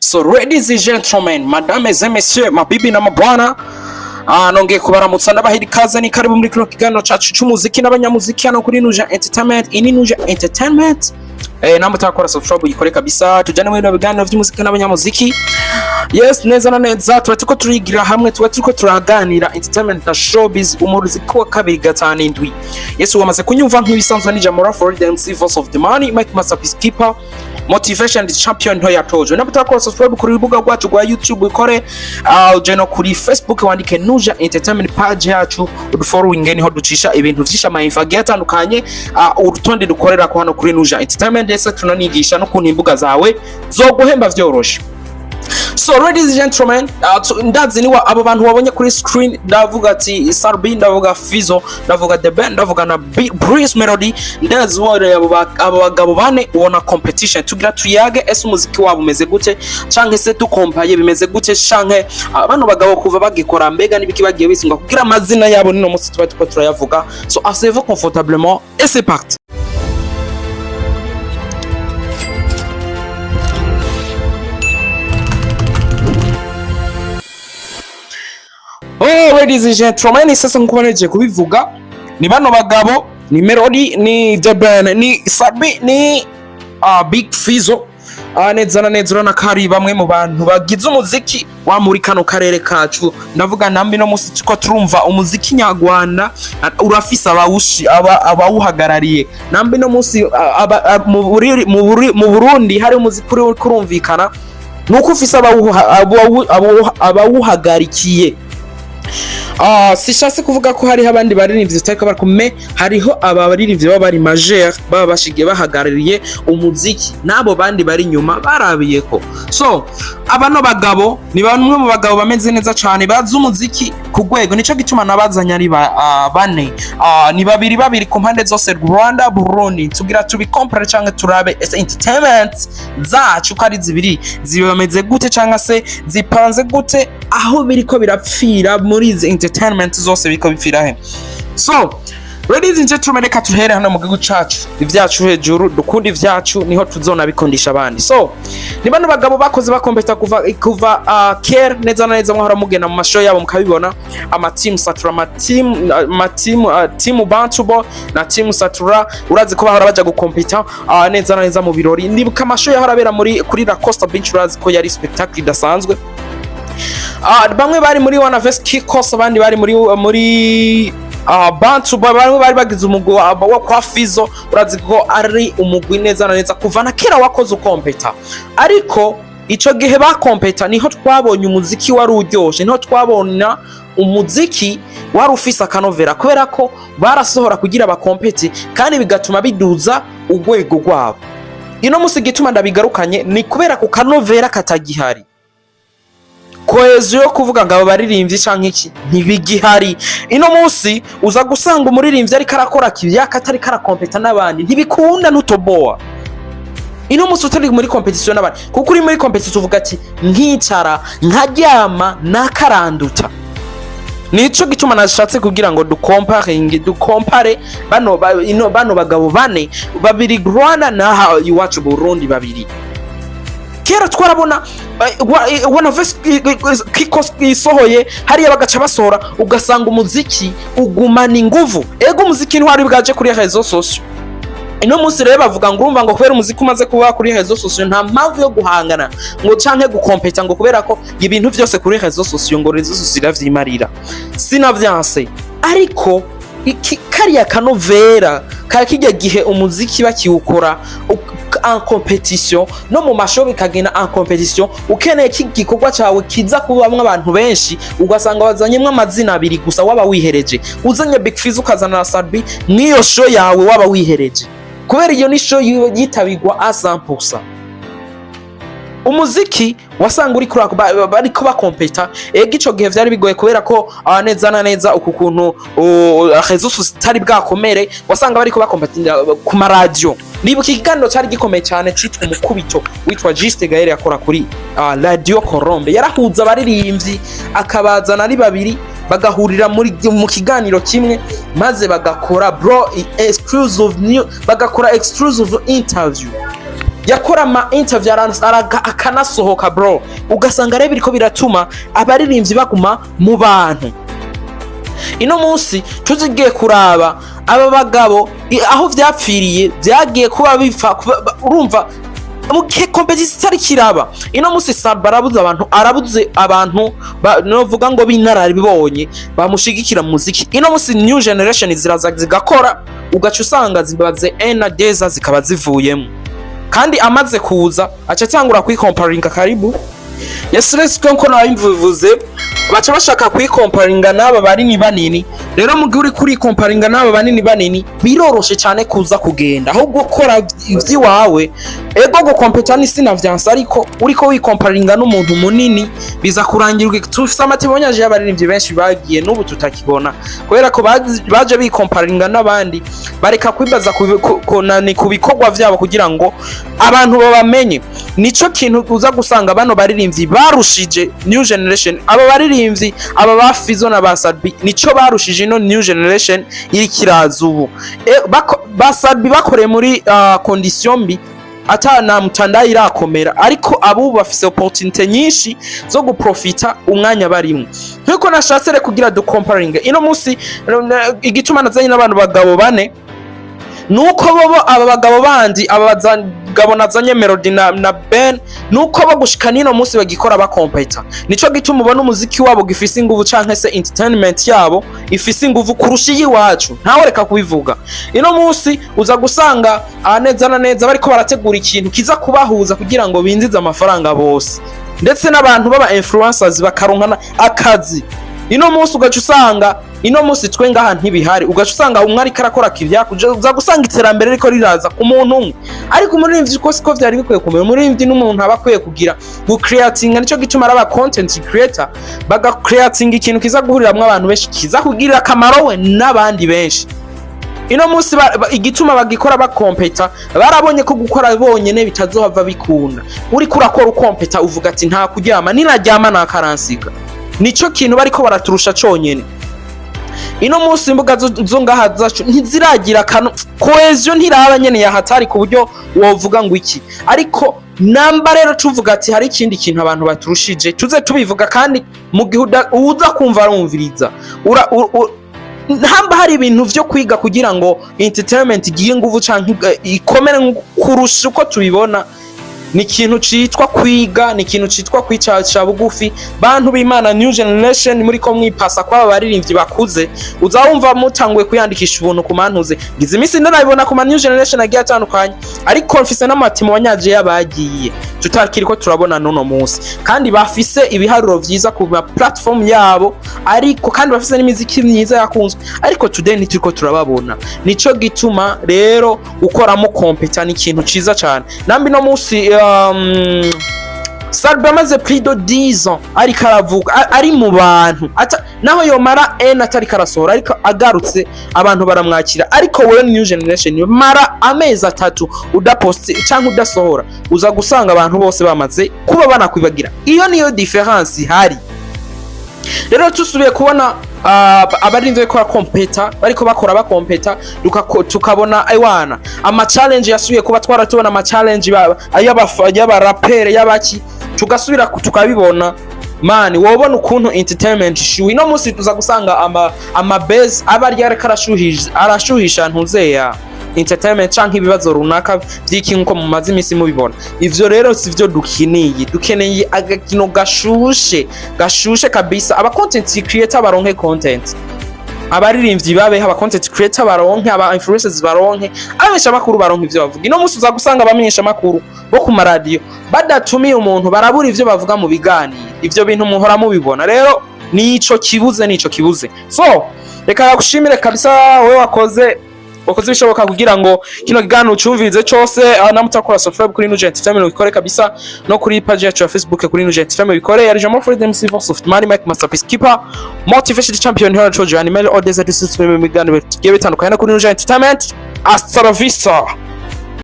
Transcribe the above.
So ladies and gentlemen, madames et messieurs, mabibi na mabwana, nongeye kubaramutsa, ndabahira ikaze, ni karibu muri kino kiganiro cacu c'umuziki n'abanyamuziki hano kuri Nuja Entertainment. Ini Nuja Entertainment. Namwe utakora subscribe uyikore kabisa, tujane muri bino biganiro vy'umuziki n'abanyamuziki. Yes, neza na neza tuba turiko turigira hamwe, tuba turiko turaganira entertainment na showbiz, umuziki wa 257. Yes, wamaze kunyumva nk'ibisanzwe, ni Jamora for the MC, Voice of the Money, Mike Master Peacekeeper, Motivation the Champion nto yatojwe. Nabo utakora subscribe kuri rubuga rwacu rwa YouTube ukore, uje no kuri Facebook wandike Nuja Entertainment page yacu, udufollowing, niho ducisha ibintu vyinshi, ama info agiye atandukanye, urutonde dukorera ko hano kuri Nuja Entertainment, ndetse tunanigisha n'ukuntu imbuga zawe zoguhemba vyoroshe. So ladies and gentlemen, ndazi niwa abo bantu wabonye kuri screen, ndavuga ati Sat-B, ndavuga Fizo, ndavuga The Ben, ndavuga na Bruce Melody. Ndazi wore abo bagabo bane ubona competition, tugira tuyage: ese umuziki wabo umeze gute, canke se dukompaye bimeze gute, canke bano bagabo kuva bagikora mbega nibiki bagiye bisunga kugira amazina yabo nino musi tuba tuko turayavuga? So asseyez-vous confortablement et c'est parti. Oh, ladies and gentlemen, sasa nkuko naje kubivuga, ni bano bagabo, ni Melody, ni The Ben, ni Sat-B, ni Big Fizzo. Neza na neza urabona ko ari bamwe mu bantu bagize umuziki wa muri kano karere kacu. Ndavuga nambi no musi tuko turumva umuziki nyarwanda, urafise abawuhagarariye. Nambi no musi mu Burundi hari umuziki uri kurumvikana nuko ufise abawuhagarikiye. Sishatse kuvuga ko hariho abandi baririmbyi tutariko barakume, hariho aba baririmbyi baba bari majeur, baba bashigiye bahagarariye umuziki n'abo bandi bari inyuma barabiyeko. So abano bagabo ni bamwe mu bagabo bameze neza cyane, bazi umuziki ku rwego, nico gituma nabazanye ari bane. Ni babiri babiri ku mpande zose, Rwanda, Burundi, tugira tubikompare cyangwa turabe ese entertainment zacu ko ari zibiri zibameze gute, cyangwa se zipanze gute, aho biriko birapfira muri izi entertainment zose, biriko bipfira he? So ladies and gentlemen, reka tuhere hano mu gihugu cacu, ivyacu hejuru, dukunda ivyacu, niho tuzonabikundisha abandi. So ni bano bagabo bakoze bakompeta kuva kera, neza na neza mwahora mugenda mu mashow yabo mukabibona, ama team Satura, ama team team Bantubo na team Satura. Urazi ko bahora baja gukompeta neza na neza mu birori. Ndibuka amashow yahora abera muri kuri La Costa Beach, urazi ko yari spectacle idasanzwe. Bamwe bari muri One Vs Kikos, abandi bari muri Bantu, bamwe bari bagize umugwi wa kwa Fizo. Urazi ko ari umugwi neza na neza kuva na kera wakoze ukompeta, ariko ico gihe bakompeta niho twabonye umuziki wari uryoshe, niho twabona umuziki wari ufise akanovera, kubera ko barasohora kugira bakompete kandi bigatuma biduza urwego rwabo. Ino musi igituma ndabigarukanye ni kubera ku kanovera katagihari, cohésion yo kuvuga ngo aba baririmbyi canke iki ntibigihari. Ino munsi uza gusanga umuririmbyi ariko arakora kivyaka atariko arakompeta n'abandi, ntibikunda, ntutoboa. Ino munsi utari muri competition n'abandi, kuko uri muri competition uvuga ati nkicara nkaryama nakaranduta. Nico gituma nashatse kugira ngo dukomparinge, dukompare bano bagabo bane, babiri Rwanda n'aha iwacu Burundi babiri. Kera twarabona One Vs Kikos isohoye hariya, bagaca basohora, ugasanga umuziki ugumana inguvu. Ego, umuziki ntwari bwaje kuri réseaux sociaux. Ino munsi rero bavuga ngo urumva ngo kubera umuziki umaze kuba kuri réseaux sociaux, nta mpamvu yo guhangana ngo canke gukompeta, ngo kubera ko ibintu vyose kuri réseaux sociaux, ngo réseaux sociaux iravyimarira. Sinavyanse, ariko iki kariya kanovera ka kijya gihe umuziki bakiwukora en competition, no mu mashow bikagenda en competition, ukeneye ko igikorwa cawe kiza kubamwo abantu benshi, ugasanga wazanyemwo amazina abiri gusa, waba wihereje. Uzanye Big Fizzo, ukazana na Sat-B mw'iyo show yawe, waba wihereje, kubera iyo ni show yitabirwa à 100%. Umuziki wasanga uri kuri bariko bakompeta. Ego, ico gihe vyari bigoye kubera ko neza na neza uku kuntu réseaux sociaux zitari bwakomere, wasanga bariko bakompeta ku maradiyo. Ndibuka ikiganiro cari gikomeye cyane citwa Umukubito, witwa Juste Gaël yakora kuri Radio Colombe. Yarahuza abaririmbyi, akabazana ari babiri, bagahurira muri mu kiganiro kimwe, maze bagakora bro exclusive new, bagakora exclusive interview. Yakora ama interview, akanasohoka bro. Ugasanga rero biriko biratuma abaririmbyi baguma mu bantu. Ino munsi tuzigiye kuraba aba bagabo, aho vyapfiriye, vyagiye kuba bipfa urumva muke competition itari kiraba. Ino munsi Saba arabuze abantu, arabuze abantu novuga ngo b'inararibonye bamushigikira mu muziki. Ino munsi new generation ziraza zigakora, ugaca usanga zibaze ena deza zikaba zivuyemo, kandi amaze kuza aca atangura kwikomparinga. Karibu. Yes, let's go. Nko nabivuze, baca bashaka kwikomparinga n'aba banini banini. Rero mu gihe uri kurikomparinga n'aba banini banini, biroroshe cyane kuza kugenda. Ahubwo kora ivy'iwawe. Ego, gukompeta ni sinavyanse, ariko uriko wikomparinga n'umuntu munini biza kurangira. Tufise ama témoignages y'abaririmbyi benshi bagiye n'ubu tutakibona, kubera ko baje bikomparinga n'abandi, bareka kwibaza ku bikorwa vyabo kugira ngo abantu babamenye. Nico kintu uza gusanga bano baririmbyi barushije new generation. Aba baririmbyi, aba ba Fizo na ba Sadbi, nico barushije ino new generation iri kiraza ubu. Ba Sadbi bakoreye muri condition mbi, ata na mutandao irakomera, ariko abubu bafise opportunité nyinshi zo guprofita umwanya barimwo. Nkuko nashatse rero kugira du comparing ino munsi, igituma nazanye n'abantu bagabo bane nuko bobo aba bagabo bandi, aba bagabo nazanye, Melody na Ben, nuko bo gushika nino munsi bagikora bakompeta. Nico gituma ubona umuziki wabo gifise inguvu, canke se entertainment yabo ifise inguvu kurusha iyiwacu. Ntawe reka kubivuga. Ino munsi uza gusanga neza na neza bariko barategura ikintu kiza kubahuza kugira ngo binjize amafaranga bose, ndetse n'abantu baba influencers bakaronkana akazi. Ino munsi ugaca usanga ino munsi twe ngaha ntibihari, ugaca usanga umwe ariko arakora kivyaku. Uza gusanga iterambere riko riraza ku muntu umwe, ariko umuririmbyi ko siko vyari bikwiye kumera. Umuririmbyi n'umuntu aba akwiye kugira gucreatinga. Nico gituma ari aba content creator, bagacreatinga ikintu kiza guhuriramwo abantu benshi, kiza kugirira akamaro we n'abandi benshi. Ino munsi igituma bagikora bakompeta, barabonye ko gukora bonyene bitazohava bikunda. Uriko urakora ukompeta, uvuga ati: "Nta kuryama, ninaryama nakaransiga." Nico kintu bariko baraturusha conyene. Ino munsi imbuga zo ngaha zacu ntiziragira kano cohésion, ntiraba nyene ya hatari ku buryo wovuga ngo iki. Ariko namba rero tuvuga ati hari ikindi kintu abantu baturushije, tuze tubivuga. Kandi mu gihe uza kumva arumviriza, hamba hari ibintu vyo kwiga kugira ngo entertainment igiye inguvu canke ikomere kurusha uko tubibona. Ni ikintu citwa kwiga, ni ikintu citwa kwicaca bugufi. Bantu b'Imana, new generation, muri ko mwipasa kwaba baririmbyi bakuze, uza wumva mutanguye kwiyandikisha ubuntu ku mantuze. Ngize iminsi ndarabibona ku ma new generation agiye atandukanye, ariko mfise n'ama témoignages y'abagiye tutakiri ko turabona n'uno munsi, kandi bafise ibiharuro vyiza ku ma platform yabo, ariko kandi bafise n'imiziki myiza yakunzwe, ariko today ntituriko turababona. Nico gituma rero gukoramo kompeta ni ikintu ciza cane. Nambi no munsi Salbe amaze plus de 10 ans ariko aravuga, ari mu bantu, naho yomara n atariko arasohora, ariko agarutse abantu baramwakira. Ariko wewe new generation, mara amezi 3 udaposte canke udasohora, uza gusanga abantu bose bamaze kuba banakwibagira. Iyo niyo différence ihari. Rero tusubiye kubona abarinzi bariko bakompeta, bariko bakora bakompeta, tukabona ewana ama challenge yasubiye kuba. Twara tubona ama challenge y'abarapere y'abaki, tugasubira tukabibona. Mani wobona ukuntu entertainment ishuha. Ino munsi tuza gusanga ama base aba ari ariko arashuhisha ntuzeya entertainment canke ibibazo runaka vy'iki, nkuko mumaze imisi mubibona. Ivyo rero sivyo dukeneye. Dukeneye agakino gashushe, gashushe kabisa. Aba content creator baronke content, abaririmbyi babeho, aba content creator baronke, aba influencers baronke, abamenyesha makuru baronke ivyo bavuga. Ino munsi uza gusanga abamenyesha makuru bo ku maradiyo badatumiye umuntu barabura ivyo bavuga mu biganiro. Ivyo bintu muhora mubibona. Rero nico kibuze, nico kibuze. So reka gushimire kabisa wowe wakoze ibishoboka kugira ngo kino kiganiro ucumvirize cose. Namutakora subscribe kuri Nugent Family ubikore kabisa, no kuri page yacu ya Facebook kuri Nugent Family ubikore. Yari Jean Fred MC Voice of Money Mike Masterpiece Keeper Motivation Champion here at Joan Mail Odessa. This is mu biganiro bigiye bitandukanye no kuri Nugent Entertainment. Hasta la vista.